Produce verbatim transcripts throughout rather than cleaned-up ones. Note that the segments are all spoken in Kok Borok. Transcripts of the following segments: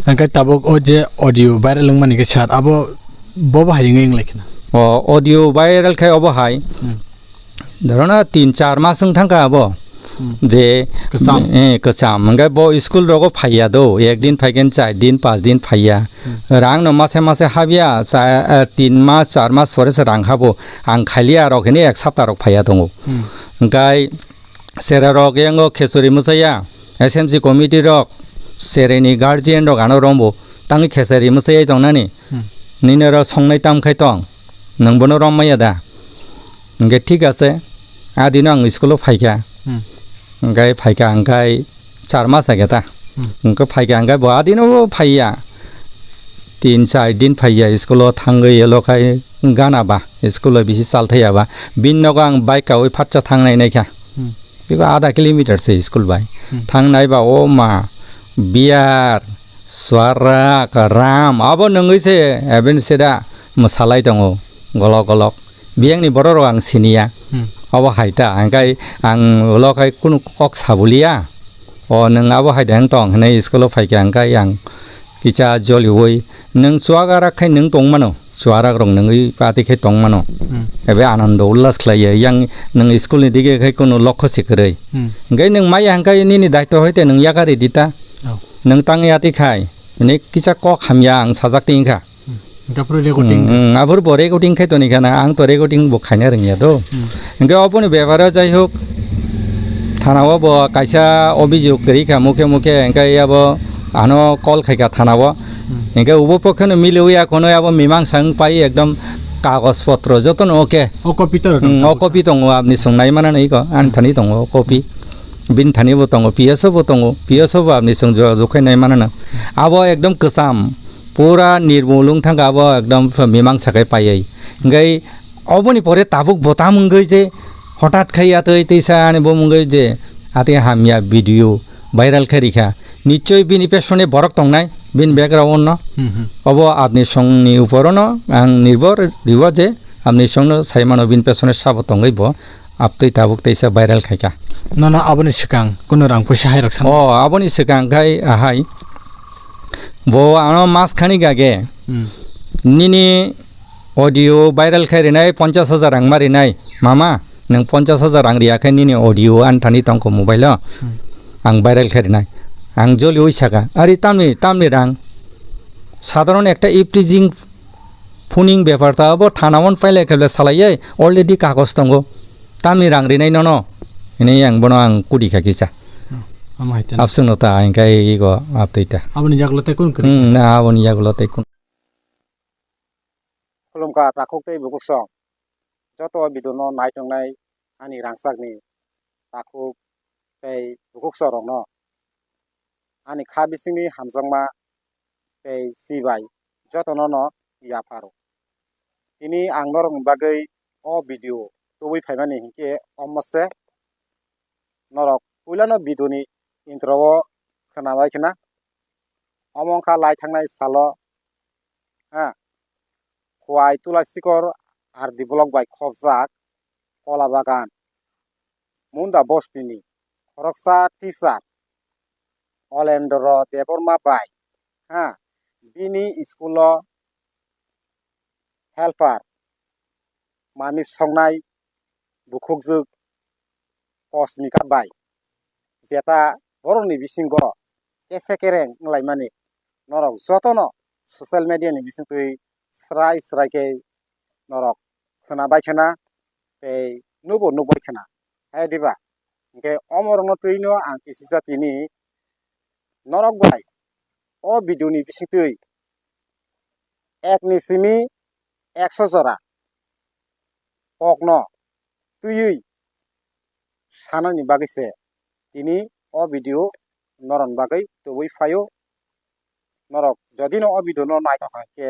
Hwnkhe tabuk o je audio viral wngmani khe sir, abo bobo hai wngwi wnglaikhe na? O audio viral khai obo hai. Hmm. Dhorono tin char mas wng thangkha abo. Hmm. Je, kwcham. Eh, kwcham. Hwnkhe bo school rogo phaiya do, ek din phaikhe char din, panch din phaiya. Hmm. Rang no mase mase habya, cha-, eh, tin mas, char mas pore se rang habo. Ang khailiya rok hini ek sapta rok phaiya tongo. Hmm. Hwnkhe Sera rok yango khechori mwchaya, S M C committee rok, sereni guardian rok ano rombo, tangwi khechori mwchayai tongnani, Hmm. nini oro songnai tam khai tong, nwng bono rom maya da? Hwnkhe thik ase, adino ang school o phaikha, Hmm. hwnkhe phaikha hwnkhe char mas hakhe ta, Hmm. hwnkhe phaikha hwnkhe bo adino phaiya, tin char din phaiya school o thangwi elo khai gana ba, school o bisi chal thaya ba, bini nogo ang bike kawi phatsa thangnai naikha. Hmm. Biko adha kilometer se school bai. Hmm. Thangnai ba o ma, biyar, suarak, ram, abo nungwi se eben seda mwsalai tongo golok golok. Biyangni borok rok ang siniya. Hmm. Abo hai ta, hwnkhe ang ulo khai kunu kok sabuliya. O nwng abo hai de wng tong hwnwi school o phaikha hwnkhe ang kisa joliui, nwng chuagarak khai nwng tongmano. Chuarak rok nungwi pati khai tongmano. Hmm. Ebe anando ullas khlaiya, yang nwng school ni dige khai kunu lokho se kwrwi. Hmm. Hwnkhe nwng maya hwnkhe nini daitw hai te nwng yakari di ta. Oh. Nwng tang yati khai, hwnwi kisa kok hamya ang sajak tongkha. Hmm. Hwnkhe aphuru recording. Hmm, hmm, aphuru bo recording khai toni khana, ang to recording bo khaina rwngya do. Hmm. Hwnkhe oboni beparo jai hok, thana o bo kaisa obijog kwrwi kha mukhe mukhe, hwnkhe abo ano call khai kha thana o. Hmm. Hingke ubo pokhe no miliwi ya kono abo mimang sang pai ekdom kagoj potro joto no oke. O copy to. Hmm, o copy tongo abni song nai mana nai ko, ani thani tongo o copy. Bini thani bo tongo, P S O bo tongo, P S O bo abni song jogajog khai nai mana na. Abo ekdom kwcham, pura nirmul wng thangka abo ekdom mimang sakai paiwi. Hingke oboni pore tabuk bo tam wngwi je hotat khai ya twi twi sa ani bo wngwi je ati hamya video viral khai rikha. Nichoi bini pesone borok tongnai, bini background no. Hmm, hmm. Obo abni songni uporono ang nirbor riwo je abni songno saimano bini pesone sabo tongwi bo abtwi tabuk teisa viral khaikha. Nono aboni swkang kunu rang puisa hai rok sana? O, aboni swkang khai ahai. Bo ano mas khani gage. Hmm. Nini audio viral khai rinai ponchas hajar rang ma rinai. Mama, nwng ponchas hajar rang riya khai nini audio ani thani tongkho mobile o. Hmm. Ang viral khai rinai. Ang joli ui saka, "Ari tamni, tamni rang?" Sadharon ekta ifteezing phuning bepar ta abo thana on pailai khe salai ye already kagoj tongo. "Tamni rang rinai nono?" Hwnwi ang bono ang kudi kha kisa. Hmm. Amo hai teno. Abswk no ta ang khai ego abtwi ta. Aboni yagulo tei kun kwrwi? Hmm, na aboni yagulo tei kun. Khulumkha takhuk tei bukhuk song. Joto video no naitongnai ani rangchakni takhuk tei bukhuk song rokno. Ani kha bisingni hamjakma tei chibai jotono no yapharo. Tini ang norokni bagwi o video tubui phaimani hinkhe omo se norok puilano video ni intro o khwnabai khna. Omo wngkha lai thangnai salo, ha, Khowai Tulasikor R D block bai khopjak Kola Bagan Munda bostini khoroksa teacher Olendro Debbarma bai, ha, bini school o helper manwi songnai bukhukjwk Kosmika bai, jeta borokni bisingo kese kereng wnglaimani norok jotono social media ni bisingtwi srai srai khe norok khwnabai khna tei nukbo nukbai khna. Hai diba? Hinkhe omorokno twino ang kisisa tini norok bai o video ni bisingtwi ek ni simi ekso jora kokno twiwi sanani bagwi se tini o video norokni bagwi tubui phaio. Norok jodi no o video no naithok kha khe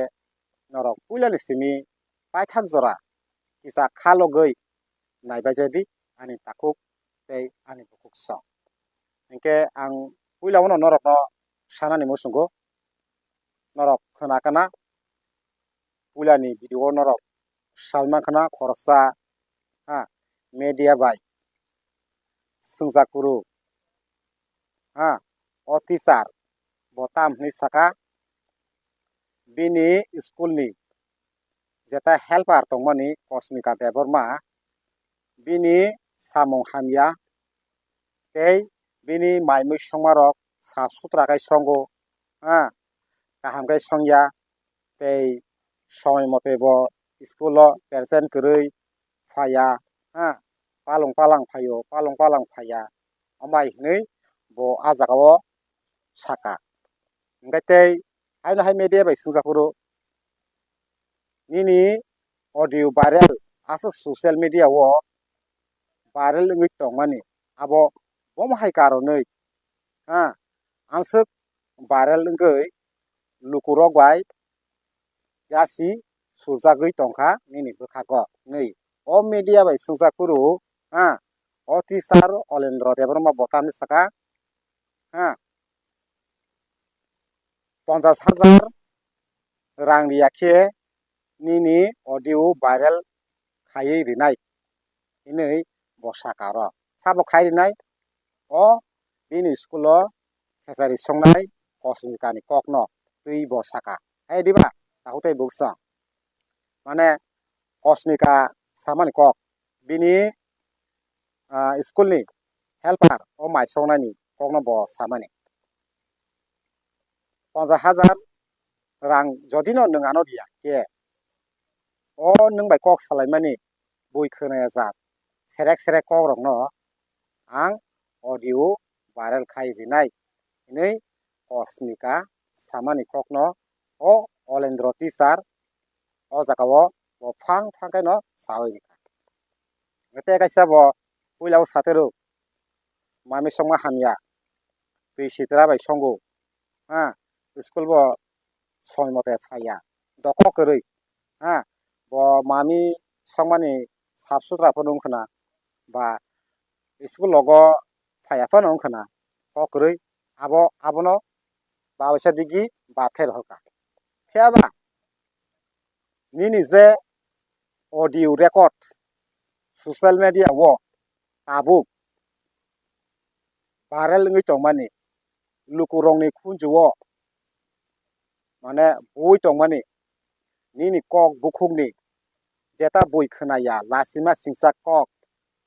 norok puilani simi paithak jora kisa kha logwi naibaijadi ani takhuk tei ani bukhuk song. Hinkhe ang puila o no norokno sanani muchungo, norok khwna kana puilani video o norok salmankha na khoroksa, ha, media bai swngjak kuru, ha, o teacher bo tam hwnwi saka, bini school ni jeta helper tongmani Kosmika Debbarma, bini samung hamya tei bini mai mui songmarok saf sutra khe songo, ha, kaham khe songya, tei somoi mote bo school o present kwrwi phaiya, ha, palong palang phaio, palong palang phaiya, amai hinwi bo ah jagao saka. Hingkhe tei haino hai media bai swngjak phuru, nini audio viral aswk social media o viral wngwi tongmani, abo bomo hai karonwi, ha, answk viral wngwi lukurok bai yasi surjagwi tongkha nini bwkhago hinwi o media bai swngjak phuru, ha, o teacher Olendro Debbarma bo tamni saka, ha, ponchas hajar rang riya khe nini audio viral khaiwi rinai hinwi bo saka oro. Sabo khai rinai? O bini school o khesari songnai Kosmika ni kokno twi bo saka. Hai diba? Takhuk tei bukchwng. Mane Kosmika samani kok, bini, ah, school ni helper o mai songnani kokno bo samani. Ponchas hajar rang jodi no nwng ano riya khe, o nwng bai kok salaimani bui khwnaya jat serek serek kok rokno ang audio viral khai rinai hinwi Kosmika samani kokno o Olendro teacher o jagao bo phang phang khe no sawi rikha. Tei kaisa bo puila o satero mami songma hamya, twi sitra bai songo, ha, school bo somoi mote phaiya, doko kwrwi, ha, bo mami songmani sap sutra phano wngkhwna, ba school logo phaiya phano wngkhwna, kok kwrwi abo, abono babaisa digi bathe rohorkha. Phiya ba nini je audio record social media o tabuk viral wngwi tongmani, lukurokni khunju o mane bui tongmani, nini kok bukhukni jeta bui khwnaya, lasima singsa kok,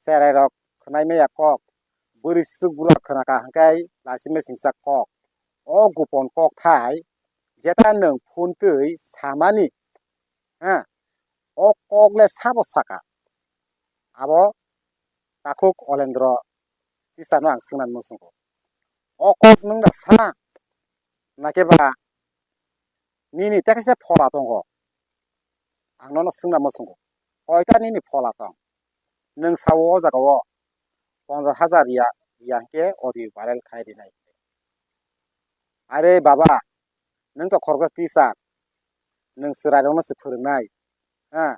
cherai rok khwnai maya kok, bwrwi swk bwrwi rok khwnaka hwnkhe lasima singsa kok. O gupon kok thai jeta nwng phone twi samani, ha, o kok le sabo saka. Abo takhuk Olendro teacher no ang swngnani muchungo. O kok nwng da sa, nakhe ba nini tei kaisa phola tongo? Ang nono swngna muchungo, koita nini phola tong? Nwng sao o jagao ponchas hajar riya, riya hwnkhe audio viral khai rinai. Are baba, nwng to khoroksa teacher, nwng chwrairokno se phwrwngnai, ha,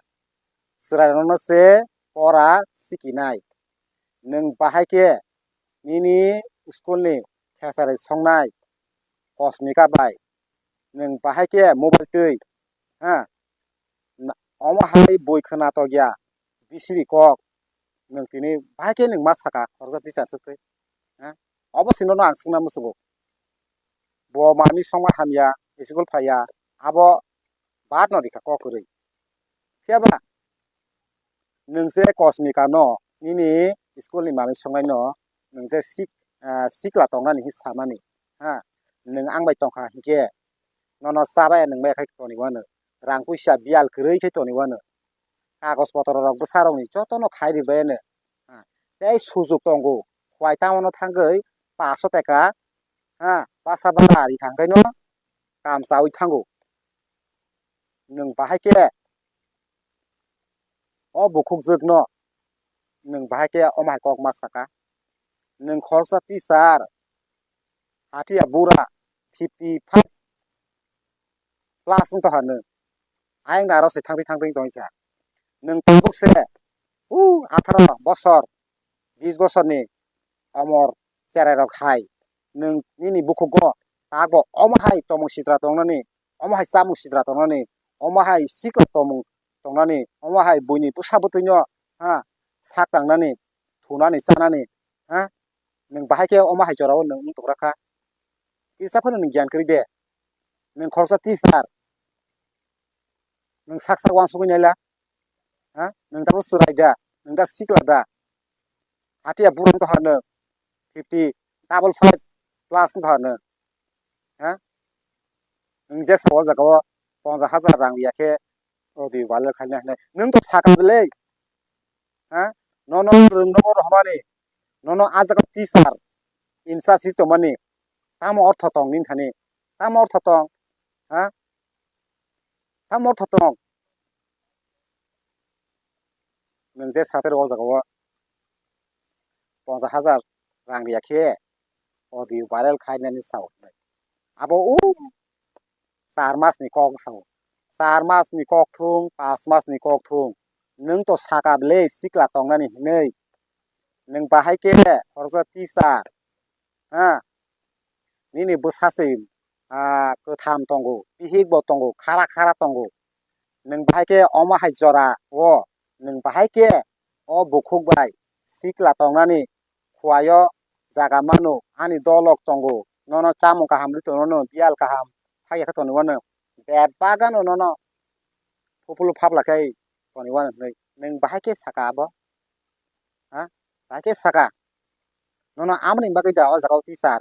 chwrairokno se pora sikinai, nwng bahai khe nini school ni khesari songnai Kosmika bai nwng bahai khe mobile twi, ha, na-, omo hai bui khwna tokya bisiri kok, nwng tini bahai khe nwng ma saka khoroksa teacher se twi, ha, obo sino no ang swngna muchungo. Bo mami songma hamya, school phaiya, abo baat no rikha kok kwrwi. Phiya ba nwng je Kosmika no nini school ni mami songnai no nwng je sik-, ah, sikla tongnani hinwi samani, ha, nwng ang bai tongkha hinkhe nono cha bai nwng bai khai toni wano, rang puisa biyal kwrwi khe toni wano, kagoj potro rok bwsa rokni jotono khai ri bai ano, ha, tei sujuk tongo, huai tamo no thangwi paso teka, ha, basa bara ri thangkhe no kam chawi thango. Nwng bahai khe o bukhukjwk no nwng bahai khe omo hai kok ma saka? Nwng khoroksa teacher, hatiya bura fifty five plus wng tongkha nwng, ayang naro se thangtwi thangtwi tongkha. Nwng tabuk se, uh, atharo bosor, bis bosorni omor cherai rok hai, nwng nini bukhugo tabuk omo hai tomung sitra tongnani, omo hai chamung sitra tongnani, omo hai sikla tomung tongnani, omo hai buini bwsa bwtwino, ha, sak tangnani, thunani, chanani, ha, nwng bahai khe omo hai jorao nwng wng tongrakha. Kisa phano nwng giyan kwrwi de. Nwng khoroksa teacher, Nwng sak sak uansugwi naila. Ha? Nwng tabuk chwrai da? Nwng da sikla da? Hatiya burang to hano fifty, double five plus to hano. Ha? Nwng je sa o jaga o ponchas hajar rang ya khe audio viral khaina hinwi. Nwng to saka bwle. Ha? Nono rwng nogo rohormani. Nono a jaga teacher in charge si tongmani. Tamo ortho tong nini thani? Tamo ortho tong? Ha? Tamo ortho tong? Nwng je sater o jaga o ponchas hajar rang riya khe audio viral khainani sao. Abo o char mas ni kok sao. Char mas ni kok thung, pas mas ni kok thung. Nwng to saka bwle sikla tongnani hinwi. Nwng bahai khe khoroksa teacher, ha, nini bwsa se, ah, kwtham tongo, bihik bo tongo, khara khara tongo. Nwng bahai khe omo hai jora o, nwng bahai khe o bukhuk bai sikla tongnani khuaio jaga mano, ani dolok tongo, nono chamung kaham rwi tongo, nono biyal kaham thaiya khe toniwano, bebak ano nono phupulu phapla khe toniwano hinwi nwng bahai khe saka abo? Ha? Bahai khe saka. Nono amoni bagwi da o jaga o teacher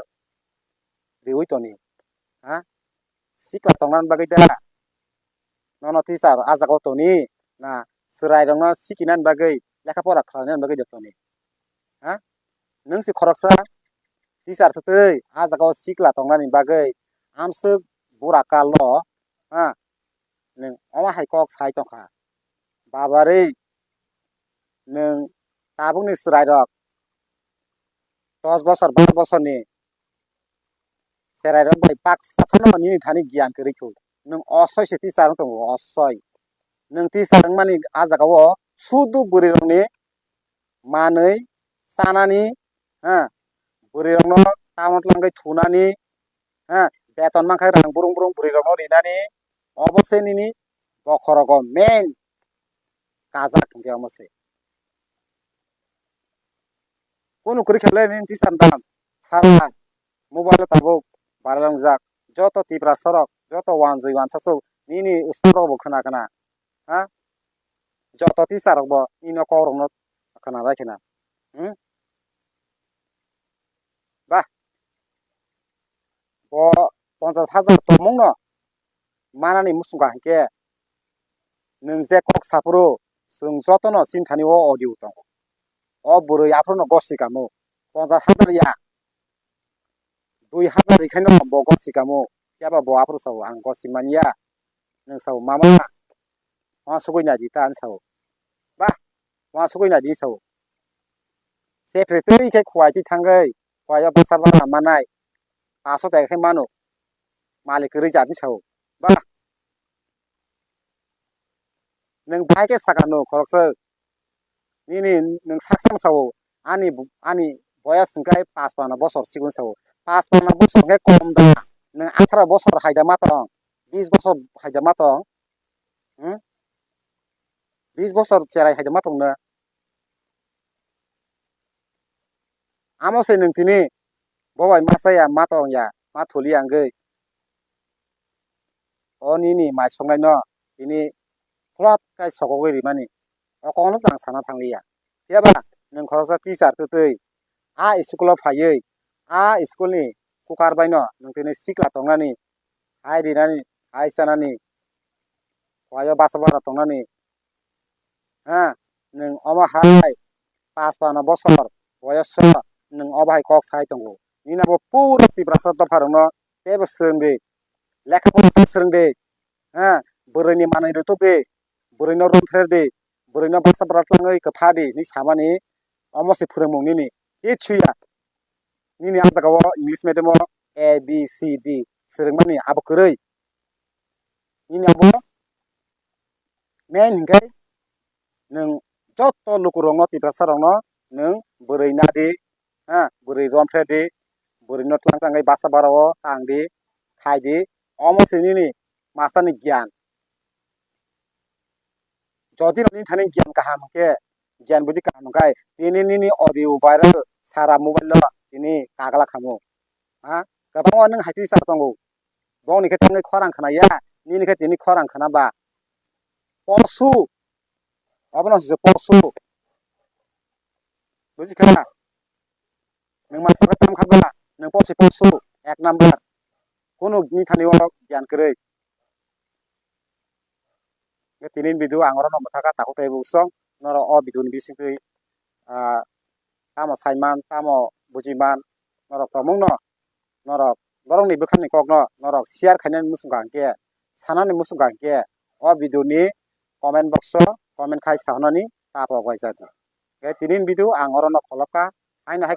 riwi toni? Ha? Sikla tongna bagwi da? Nono teacher a jaga o toni? Na chwrai rokno sikina bagwi, lekha pora khlaina bagwi da toni? Ha? Nwng se khoroksa teacher twtwi a jaga o sikla tongnani bagwi amswk bura kal no, ha? Nwng omo hai kok sai tongkha. Babarwi, nwng tabukni chwrairok dos bosor, baro bosorni chwrairok bai baksa phano nini thani giyan kwrwi kho. Nwng osoi se teacher wng tongo, osoi. Nwng teacher wngmani a jaga o sudu bwrwirokni manwi chanani, ha, bwrwirokno tamo twlangwi thunani, ha, beton mankha rang brung brung bwrwirokno rinani, obo se nini bokhorogo main kajak hwnkhe omo se. Kunu kwrwi khe le nini teacher dam sara mobile o tabuk viral wngjak, joto Tiprasa rok, joto wanjwi wansachuk nini staff rok bo khna khna, ha? Joto teacher rok bo nini o kok rok no khna bai khna. Hmm? Bah, bo ponchas hajar tongmung no manani muchungkha hinkhe nwng je kok saphuru chwng jotono chini thani o audio tongo. O bwrwi aphuru no gosi kamo ponchas hajar ya, dui hajar rikhaino bo gosi kamo, phiya ba bo aphuru sao ang gosi manya. Nwng sao, "Mama, uansugwi naidi ta," hinwi sao. "Bah, uansugwi naidi," hinwi sao. Chepre twi khe khuwai twi thangwi, khuwai o bwsa bara manai, paso taka khe mano, malik kwrwi jat hinwi sao. Bah, nwng bahai khe saka no khoroksa. Nini nwng sak sak sao, ani, ani boyos hwnkhe paspana bosor sigun sao. Paspana bosor hwnkhe kom da, nwng atharo bosor haida ma tong, bis bosor haida ma tong, hmm? Bis bosor cherai haida ma tong na. Amo se nwng tini bo bai ma chaya, ma tong ya, ma thuli ya wngwi. O nini mai soknai no tini phlot kai sokogwi rimani. O kokno tang sana thangliya. Phiya ba nwng khoroksa teacher twtwi a school o phaiwi a school ni kukar bai no nwng tini sikla tongnani, hai rinani, hai chanani, khuwai o basa bara tongnani, ha, nwng omo hai paspana bosor boyoso nwng obo hai kok sai tongo. Nini abo pura Tiprasa dopha rokno teibo swrwng di, lekha pora ta swrwng di, ha, bwrwini manwi rwtwk di, bwrwino room phrer di, bwrwino basa bwra twlangwi kwpha di hinwi samani omo se phwrwngmung nini. Kichu ya. Nini a jaga o English medium o A B C D swrwngmani abo kwrwi. Nini abo main hinkhe nwng joto lukurokno, Tiprasa rokno nwng bwrwi nadi, ha, bwrwi romphredi, bwrwino twlang tangwi basa bara o tangdi, khaidi, omo se nini master ni giyan. Jodi nini thani giyan kaham hwnkhe, giyan budi kaham hwnkhe, tini nini audio viral sara mobile o tini kagla khamu. Ha? Kwbangma nwng hai twi sa tongo. Bongni khe tangwi khorang khna ya, nini khe tini khorang khna ba. posu. Obono se posu. Buji kha? Nwng master khe tam kha ba, nwng posi posu, ek number. Kunu ni thani o gyan kwrwi. Tini video ang oro no mwthaka takhuk tei bwsong. Norok o video ni bisingtwi, ah, tamo saiman, tamo bujiman, norok tongmung no, norok borokni bwkhakni kokno norok share khainani muchung kha hwnkhe, sanani muchung kha hwnkhe, o video ni comment box o comment khai sahornani ta pok bai jadi. Hwnkhe tini video ang oro no kholopkha, haino hai